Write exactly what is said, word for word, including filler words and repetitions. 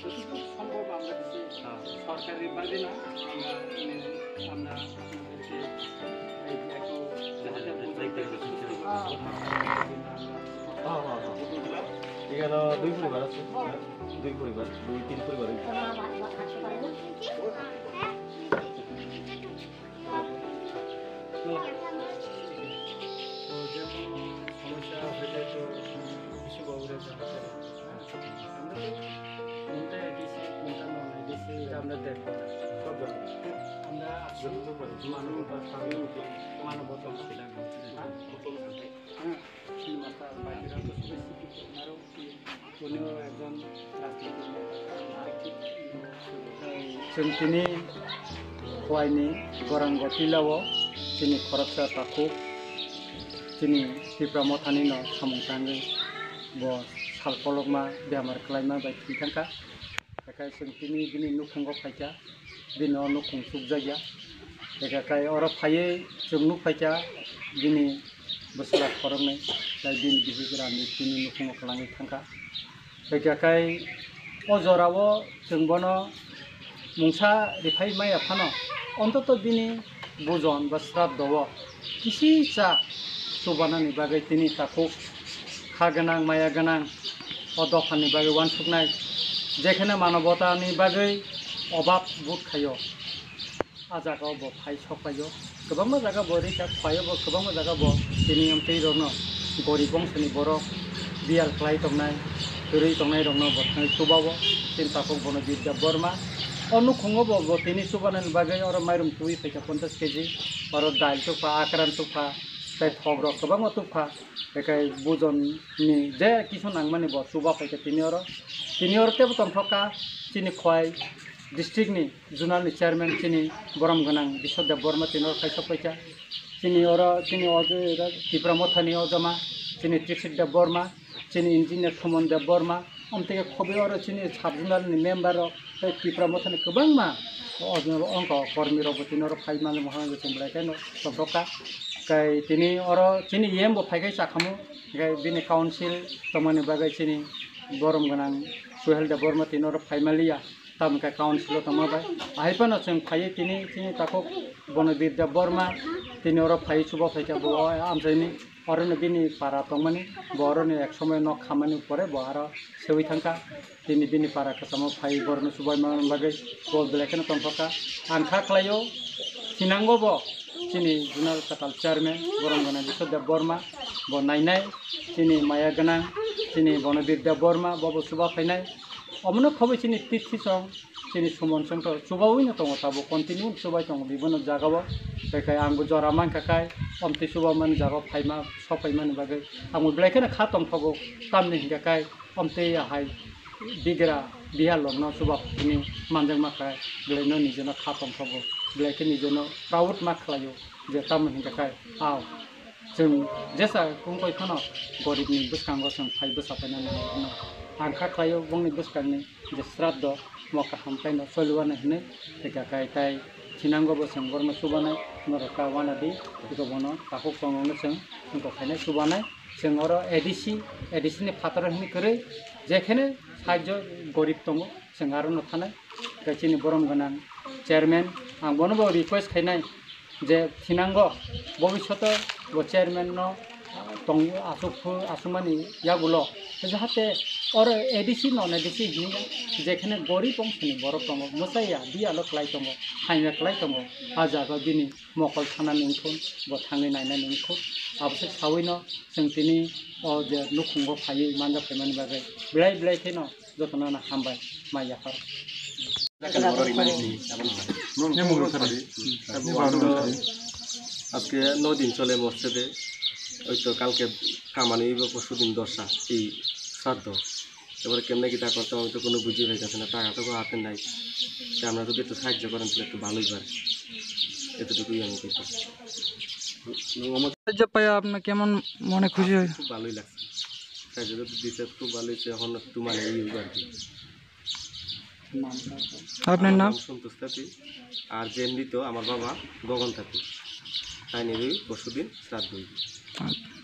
যতটুকু সম্ভব আমরা দিচ্ছি, সরকারি ভাবে না, আমরা, মানে, আমরা আপনাদেরকে এই যে একটু যাতে বলতে একটু সুস্থ করে হ্যাঁ, হ্যাঁ, হ্যাঁ। এখানে দুই পরিবার আছে, হ্যাঁ? দুই পরিবার, দুই তিন পরিবার। তো যেমন সমস্যা হয়ে যায় তো কৃষি বাবুরা জানা করে। আমরা তো কোনটা এডিসি, কোনটা নন এডিসি, এটা আমরা দেখবো না। আমরা আসলে মানবতা, মানবতা। হ্যাঁ, হ্যাঁ। উনিও একজন রাজনীতিবিদ। Chwng tini Khowai ni Gorango Tila o chini khoroksa takhuk chini Tipra Motha ni no samung tangwi bo sal kolokma bemar kwlaima bai thwi thangkha. Haikhe chwng tini bini nukhungo phaikha. Bini o nukhung chukjakya. Eka kai oro phaiwi chwng nukphaikha bini bwswra khoroknwi, tei bini bihik rani bini nukhungo kwlangwi thangkha. Eka kai o jorao chwng bono mungsa riphai maya phano, ontoto bini bujon ba sraddho o kisisa chubanani bagwi tini takhuk kha gwnang, maya gwnang o dophani bagwi uansuknai, jekheno manobotani bagwi obab bood khaio. A jaga o bo phai sok paio, kwbangma jaga bo rika khlaio, bo kwbangma jaga bo tini amtwi rokno gorib bongsoni borok biyal khlai tongnai, kwrwi tongnai rokno bo thangwi chubao. Chini takhuk bono Bidya Borma o nukhungo bo, bo tini chubanani bagwi oro mairum tubui phaikha ponchash kg, oro dal tukha, akran tukha, tei thok rok kwbangma tukha. Bekai bujon ni je kisu nangmani bo chuba phaikha tini oro. Tini oro tebo tongthokha chini Khowai district ni zonal ni chairman chini borom gwnang Biswa Debbarma tini oro khaisok paikha. Chini oro chini o je Tipra Motha ni o jama chini Triksit Debbarma, chini engineer Suman Debbarma, amtwi khe khobwi oro chini sub zonal ni member rok tei Tipra Motha ni kwbangma o, o, ongko kormi rok bo tini oro phai mani mohon chwng belai kheno tongthokha. Kai tini oro chini E M bo phaikhai chakhamu, kai bini council tongmani bagwi chini borom gwnang Suhel Debbarma tini oro phai maliya. Tamoni khe council o tongma bai. Ahai phano chwng phaiwi tini chini takhuk Bonobir Debbarma tini oro phaiwi chuba phaikha bo o amchaini. Orono bini para tongmani, bo oroni ek somoy nok khamani pore bo aro seui thangkha. Tini bini para kwchamo phai borokno chubaima bagwi bo belai kheno tongthokha. Ang kha khlaio, thinango bo chini zonal kwtal chairman borom gwnang Biswa Debbarma bo nainai, chini maya gwnang chini Bonobir Debbarma bo bo chuba phainai. Omono khobwi chini tithisong chini Suman songkha chubawi no tongo, tabuk continue chubai tongo bibino jagao. Bekai angbo jora mankha kai, omtwi chubamani jagao phaima, sokphaimani bagwi angbo belai kheno kha tongthogo. Tamni hinkha kai omtwi ahai bigra bihal rokno chuba phini manjakma kha, belaino nijeno kha tongthogo, belai khe nijeno proud ma khlaio je tamo hinkha kai ao. Chwng jesa kungkoi phano goribni bwskango chwng phai bwsa paina nango hwnwi ang kha khlaio, bongni bwskangni je sraddho mo kaham khlaino soliwano hwnwi thika kai tai thinango bo chwng borokno chubanai norok ta wanadi, tei bono takhuk tongrokno chwng wngkok khainai chubanai. Chwng oro A D C, A D C ni phataro hwnwi kwrwi jekheno sahajjo gorib tongo chwng arono thanai. Tei chini borom gwnang chairman, ang bono bo request khainai, je thinango bobishoto bo chairman no, ah, tong asuk phu-, asukmani yagulo jahate oro A D C non A D C hinwi jekhene gorib ongsoni borok tongo, mwchaya biyalo kwlai tongo, hamya kwlai tongo, ah jaga bini mokol sanani wngkhu, bo thangwi nainani wngkhu. Abose sawino chwng tini o je nukhungo phaiwi manjak phaimani bagwi belai belai kheno jotono no hambai ma yaphar. আজকে নয় দিন চলে মসজিদে, ওই তো কালকে কামানি হইব, পরশু দিন দশা, এই শ্রাদ্ধ। এবারে কেমনে কিতা করতাম, আমি তো কোনো বুঝি পাইতেছি না, টাকা তো হাতে নাই। তা আমরা যদি একটু সাহায্য করেন তাহলে একটু ভালোই পারে, এতটুকুই আমি করতাম। সাহায্য পাই আপনার কেমন মনে খুশি হয়? খুব ভালোই লাগছে, সাহায্য তো দিছে, খুব ভালোই হয়েছে। এখন একটু মানে ই হইব আর কি। আপনার নাম? আমার নাম সন্তোষ তাঁতি। আর যে মৃত আমার বাবা গগন তাঁতি, তাই নিয়ে পরশু দিন শ্রাদ্ধ হইবে। আচ্ছা।